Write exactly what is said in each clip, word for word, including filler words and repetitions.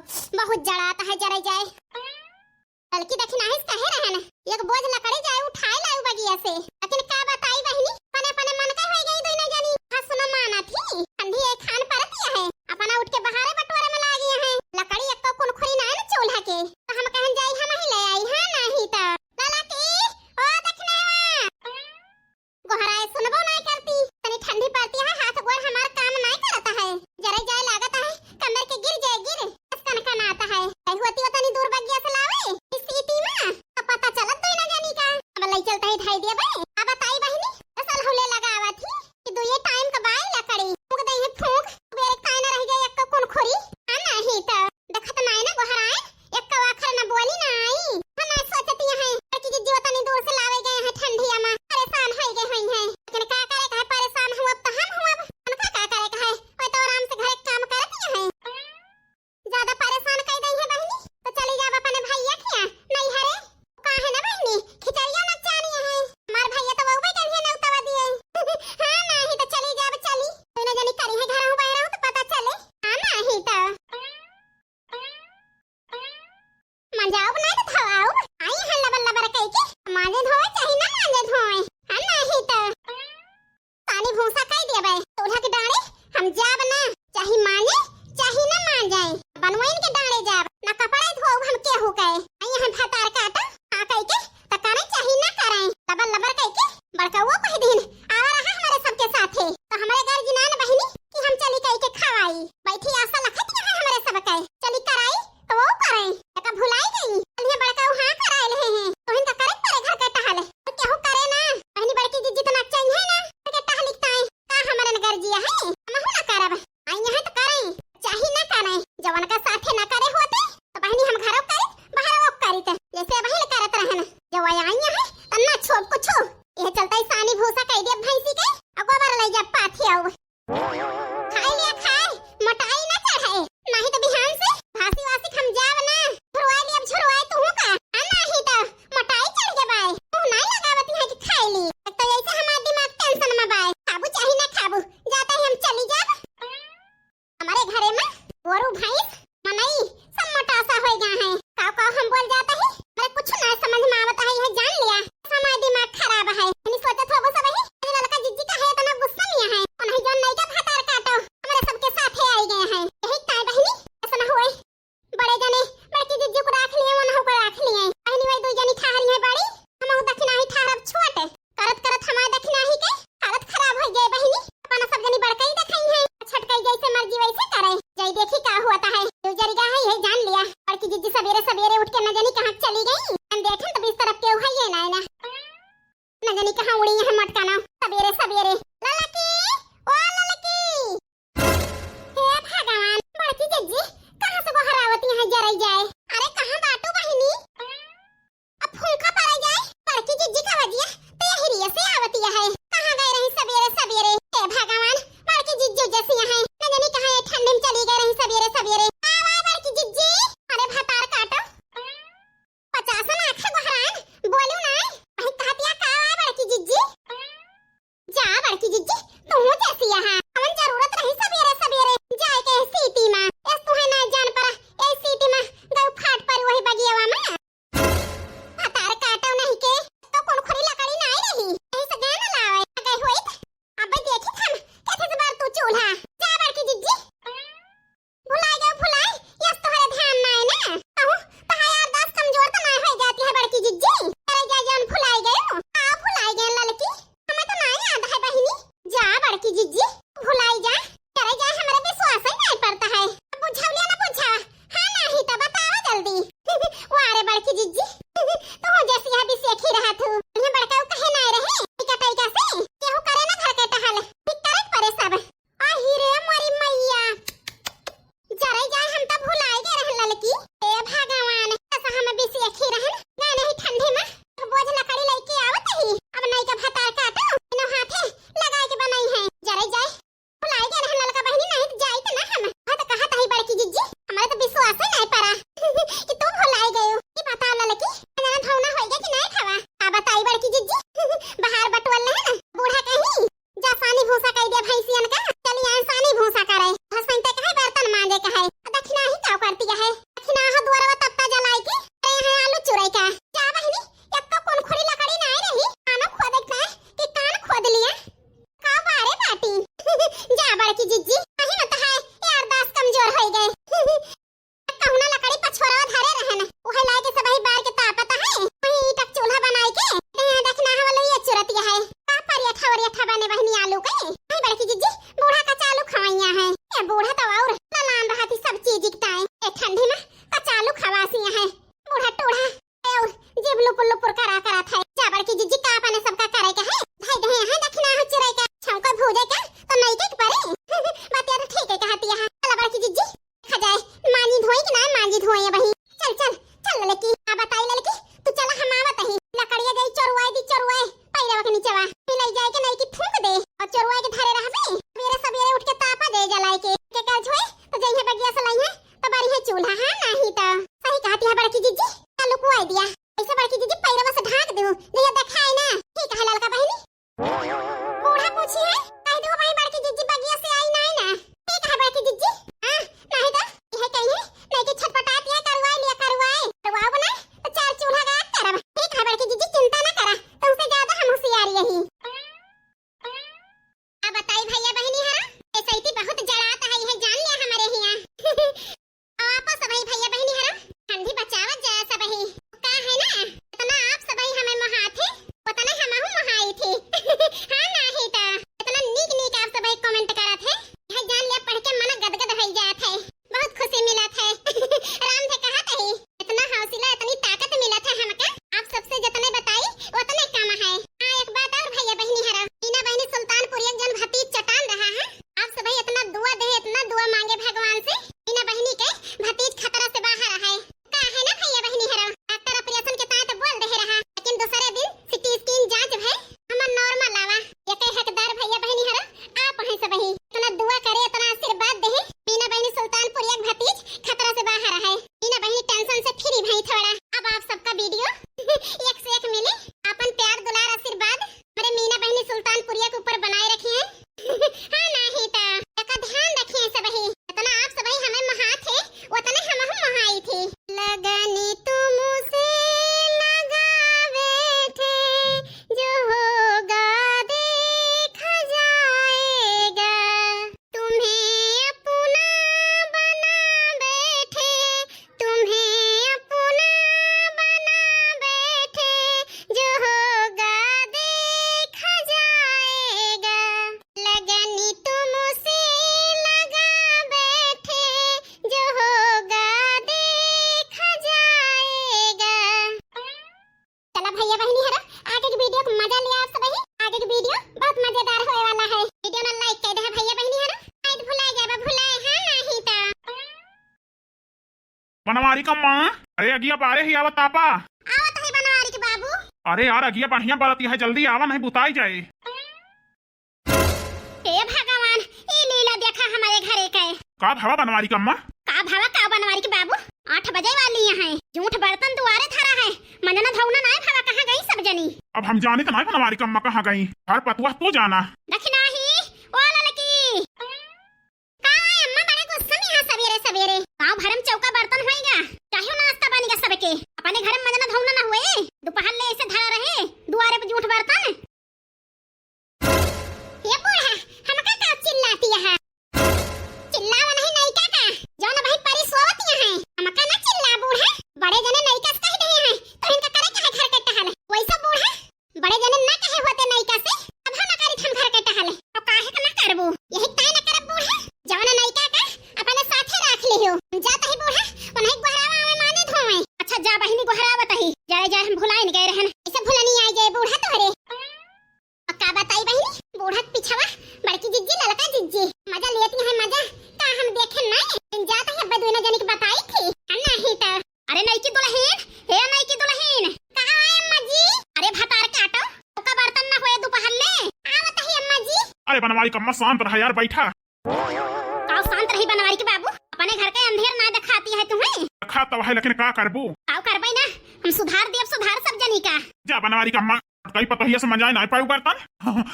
बहुत जड़ात है, जरे जाए। ललकी दखिनाहिस कहे रहन, एक बोझ लकड़ी जाए उठाए लाऊ बगिया से, लेकिन का बताई बहिनी, अपने अपने मन का होई गई दुइनो जनी। हाँ सुनो, माना थी ठंडी एक खान परतिया है, अपना उठ के बहारे बटोरे में लागी है। लकड़ी एक्को कुनखुरी ना है ना चूल्हा के, तो हम कहन जाई हम ही ले आई, हाँ नहीं तो। ललकी, ओ दखिनवा। गोहराए सुनबो नाय करती। तनी ठंडी पड़ती है, हाथ गोड़ हमार काम नाय करत है। जरे जाए लागत है, कमर के गिर जाए गिर। कस कनकनात है। कही होती हो तनी दूर बगिया से लावे। इस सीटी में तो पता चलत दुइनो जनी का। अब लई चलता है धाई दिया बे। अब बताई बहिनी, असल हौले लगावत ही कि दुइये टाइम का बाई लकड़ी। फूंक दे है फूंक। बेरे ताई ना रह गई एक कुनखुरी। आ नहीं तो। देखत नाय ना गोहराए, एक आखर न बोली ना आई। हम ना सोचती हैं कि जीव तनी दूर से लावे गए हैं ठंडिया में, परेशान हो गए हुई हैं। लेकिन का करे का है, परेशान हुआ तो हम हुआ, उनका का करे का है, वो तो आराम से घरे काम करती हैं। ज्यादा परेशान कर दई है बहिनी, तो चली जाब अपने भैया खिया, नहीं हरे। काहे ना बहिनी, खिचड़िया ना चानी है, हमार भैया तो वो बैठल है नौतवा दिए। हाँ नहीं तो चली जाब, चली। दुइनो जनी करी है घर हूँ बाहर हूँ तो पता चले। हाँ नहीं तो। मंजाउब नाय तो धवाउब। आई है लबर लबर कई के, मांजे धोए चाहे ना मांजे धोए। हम नाही तो सानी भूसा कई देबे। चूल्हा के डांड़े हम जाब ना, चाहे मांजे, चाहे ना मांजे। बनवइन के डांड़े जाब, ना कपड़े धोउब हम केहू के। आई है भतार काटा, हाँ कई के, त करे चाहे ना करे। लबर लबर कई के, बड़का वो कह दिन, आवा रहा हमरे सबके साथे, तो हमरे घर जिनान बहिनी कि हम चली कई के खवाई। बैठी आशा लखत यहाँ हमरे सबके, चली कराई तो वो करे, एका भुलाई गई। कलिया बड़का वो हाँ कराए लेहे हैं, तोहिन का करे परे घर के टहल, तो केहू करे ना। बहिनी बड़की जी जितना चाहिए ना, घर के टहल लिखता है, का हमरन गर्जिया है, हमहू ना करब। आई यहाँ तो करे, चाहे ना करे, जवन का साथे ना करे होते, तो बहिनी हम घरो करित, बाहरो करित, जैसे वही करत रहन। जब आई यहाँ है, तब ना छोब कुछो। यह चलता ही सानी भूसा कह दिया भैंसी के, और गोबर ले जा पाथी आओ। खाए लिया खाए, मोटाई ना चढ़े, नहीं तो बिहान से भासी वासी खम जाव ना। झुरवाए लिया, अब झुरवाए तू का, आ नहीं तो मोटाई चढ़ के बाय। तू नहीं लगावत है कि खाए ली, एक तो ऐसे हमार दिमाग टेंशन में बाय। खाबू चाहे ना खाबू, जाता ही हम चली जाब। हमारे घरे में गोरू भैंस मनई गए। कहुना लकड़ी पछोरवा धरे रहन, उहे लाइके सबही बार के तापत है। वही ईंटक चूल्हा बनाइके, ए, देखना हवा लोइया चुरतिया है। का परियठा वरियठा बने बहिनी आलू के? नहीं बड़की जिज्जी, बूढ़ा कचालू खवइया है। ए बूढ़ा तो और ललान रहती सब चीज इकताए। ए ठंडी में कचालू खवासिया है। बूढ़ा टूढ़ा, ए और जीभ लुपुर लुपुर करा करत है। जा बड़की जिज्जी का अपने सबका करे के है। भाई दहे है दखिना है चिरई के, छौंका भूजे के तो नहीं के परे। बतिया तो ठीक है कहतिया है। चला बड़की जिज्जी, खा जाए, मांजी धोई कि ना मांजी धोए बही। चल, चल, चल ललकी, आ बताई ललकी, तू चला हम आवत ही। लकड़िया जाई चोरवाए दी चोरवाए, पैरवा के नीचवा। फिर ले जाए के नहीं की फूंक दे, और चोरवाए के धरे रहबे। सबेरे सबेरे उठ के तापा दे जलाए के, के कर्ज होए, तो जइहे बगिया से लइहे, तो बरी है चूल्हा, हाँ, नहीं तो। सही कहती है बड़की जिज्जी, चल लुकवाई दिया। ऐसे बड़की जिज्जी पैरवा से ढाक दू, जइया देखाए ना। ठीक है ललका बहिनी। बूढ़ा पूछी है, कह दो भाई बड़की जिज्जी बगिया से आई नाई ना। ठीक है बड़की जिज्जी। हाँ, नहीं तो यह कही है, नहीं कि छटपटात या करवाए लिया करवाए। करवाओ ना, तो चार चूल्हा का करब। ठीक है बड़की जिज्जी, चिंता ना करा, तुमसे ज्यादा हम होशियार यही। अब बताई भैया बहिनी हरा, ऐसे ही बहुत जड़ात है, यह जान लिया हमारे हिया। आपो सबही भैया बहिनी हरा, ठंडी बचावत जाए सबही। का है ना, इतना आप सबही हमें मोहात है, उतना हमहू मोहाई थी। हाँ नाही तो, इतना नीक नीक आप सबही comment करत है, यह जान लिया पढ़ के मन गदगद हो जात है, बहुत खुशी मिलत है। राम थे कहत ही, इतना हौसला, इतनी ताकत मिलत है हमका, आप सबसे जितने बताई, उतने कम है। हाँ, एक बात और भैया बहिनी हरा, मीना बहिनी सुल्तानपुर एक जन भतीज चटान रहा है, आप सबही इतना दुआ दे, इतना दुआ मांगे भगवान से, मीना बहिनी के भतीज खतरा से बाहर है। का है ना भैया बहिनी हरा, डॉक्टर operation के ताय तो बोल दे रहा, लेकिन दूसरे दिन CT scan जांच भय, हमर normal आवा। ये कहे हकदार भैया बहिनी हरा, आप हैं सबही। इतना दुआ करे, इतना आशीर्वाद दे, मीना बहिनी सुल्तानपुर एक भतीज खतरा से बाहर है। मीना बहिनी tension से free भई थोड़ा। अब आप सबका video एक से एक मिले, अपन प्यार दुलार आशीर्वाद मेरे मीना बहिनी सुल्तानपुरिया के ऊपर बनाए रखी है। हाँ नाही तो, एका ध्यान रखिए सबही। इतना आप सबही हमें मोहात है, उतने हमहू मोहाई थी। लगनी तुमसे लगावे थे, जो होगा देखा जाएगा। तुम्हें अपना बना बैठे, तुम्हें अपना बना बैठे, जो होगा देखा जाएगा। लगनी तुमसे लगा बैठे, जो होगा देखा जाएगा। चला भैया बहिनी हरा, आगे के video के मजा लिया आप सबही। आगे के video बहुत मजेदार होए वाला है। Video में like कर दे भैया बहिनी हरा, नहीं तो भुलाए जाबा, भुलाए हाँ नहीं तो। बनवारी का माँ, अरे अगिया बारे ही आवत तापा। आवत है बनवारी के बाबू। अरे यार अगिया बढ़िया बरत है, जल्दी आवा नहीं बुताई जाए। हे भगवान, ई लीला देखा हमारे घरे के। का भवा बनवारी का अम्मा? का भवा का बनवारी के बाबू? आठ बजे वाली यहाँ है, जूठ बर्तन दुआरे धरा है, मंजना धौना नाय भवा, कहाँ गई सब जनी? अब हम जानी तो नाय बनवारी का अम्मा कहाँ गई, हर पतुआ तू जाना। दखिना ही, ओ ललकी। का है अम्मा, बड़े गुस्सा में है सवेरे सवेरे? गाँव भर में चौका बर्तन होएगा, चाहे नाश्ता बनेगा सबके। अपने घर में मंजना धौना ना हुए, दोपहर ले ऐसे धरा रहे दुआरे पे जूठ बर्तन। ये बूढ़ा, हमका का चिल्लाती है? चिल्लावा नहीं नइका का, जौन भाई परी सोवत यहाँ है, हमका ना चिल्ला बूढ़ा। बड़े जने नइका से कह दे हैं, तो इनका करे का है घर के टहल? वैसा बूढ़ा, बड़े जने ना कहे होते नइका से, अब हम करी हम घर के टहल। तो काहे का ना करबू? यही ताय ना करब बूढ़ा, जौन नइका का अपने साथे रख लियो। हम जात ही बूढ़ा, उन्हें गोहरावा आवे माने धोवे। अच्छा जा बहिनी गोहरावत ही, जाए जाए हम भुलाइन गए रहन, ऐसे भुलनी आ जाए बूढ़ा तोहरे। का बताई बहिनी, बूढ़ा के पिछवा बड़की जिज्जी, ललका जिज्जी, मजा लेती है मजा। का हम देखे नहीं? इन जात है, अब्बे दोनों जनी के बताई थी, हम नहीं तो। अरे नईकी दुलहिन, हे नईकी दुलहिन। का है अम्मा जी? अरे भतार काटो, का बर्तन ना होए दोपहर ले। आवत है अम्मा जी। अरे बनवारी कम्मा शांत रहा यार, बैठा। का शांत रही बनवारी के बाबू, अपने घर के अंधेर ना दिखाती है तुम्हें। देखा तो है, लेकिन का करबू? का करबे ना, हम सुधार देब, सुधार सब जनी का। जा बनवारी कम्मा, कई पतोहिया से मंजाए ना पाऊ बर्तन,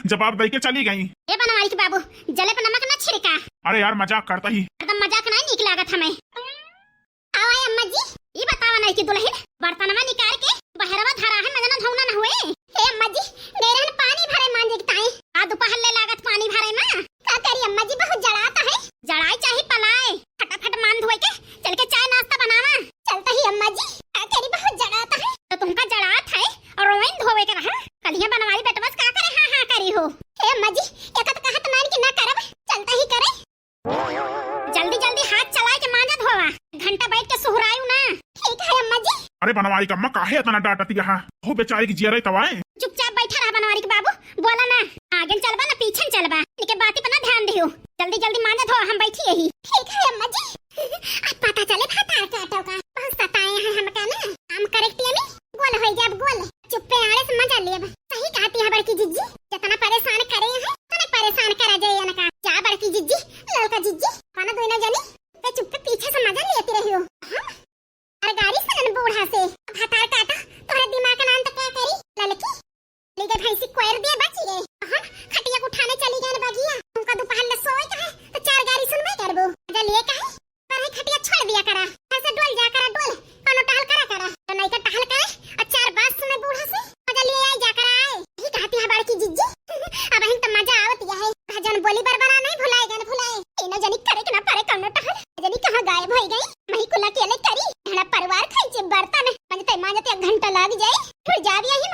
जवाब दे के चली गई। ए बनवारी के बाबू, जले पे नमक ना छिड़का। अरे यार मजाक करता ही। एकदम मजाक ना नीक लागत हमें। आवा अम्मा जी, ई बतावा नईकी दुलहिन, बर्तनवा निकाल के बहरवा धरा है, मंजना धौना न हुए। हे अम्मा जी, गैरहन पानी भरे मांजे के ताई। आ दोपहर ले लागत पानी भरे में। का करी अम्मा जी, बहुत जड़ात है। जड़ाई चाहे पलाए, फटाफट बनवारी का अम्मा काहे इतना डांटत यहाँ? हो बेचारी की जियरे तवाए। चुपचाप बैठा रहा बनवारी के बाबू, बोला ना। आगे चलबा ना पीछे चलबा, इनके बाती पर ना ध्यान दियो। जल्दी जल्दी मांजा धो, हम बैठी यही। ठीक है अम्मा जी। अब पता चले भतार काटो का, बहुत सताए हैं हमका ना। हम करेक्ट यानी गोल होई जाब गोल। चुप्पे आड़े से मजा लेब। सही कहती है बड़की जिज्जी, जितना परेशान करे हैं, उतने परेशान करा जाए इनका। जा बड़की जिज्जी, ललका जिज्जी, खाना दो ना जानी, ते चुप्पे पीछे से मजा लेती रही हो। हम? अरे गारी सुनन बूढ़ा से, भतार काटा, तोहरे दिमाग का नाम तो क्या करी? ललकी, ले गए भैंसी कोयर दिए बची रे। हम खटिया को उठाने चली गए न बगिया, उनका दोपहर ले सोए का है, तो चार गारी सुनबे करबो। मजा लिए का है? पर है खटिया छोड़ दिया करा, घर से डोल जा करा, डोल, कोनो टहल करा करा, तो नहीं का टहल करे, और चार बात सुने बूढ़ा से, मजा लिए आई जा करा आए। यही कहती है बड़की जिज्जी, अब हिन तो मजा आवत यह है, भजन बोली बरबरा नहीं भुलाए गन भुलाए, तीनों जनी करे के ना परे कोनो टहल, जनी कहाँ गायब हो गई, मही कुला अकेले करी, हमारा परिवार खाई जे बर्तन, मंजते मांजते एक घंटा लग जाए, फिर जाब यही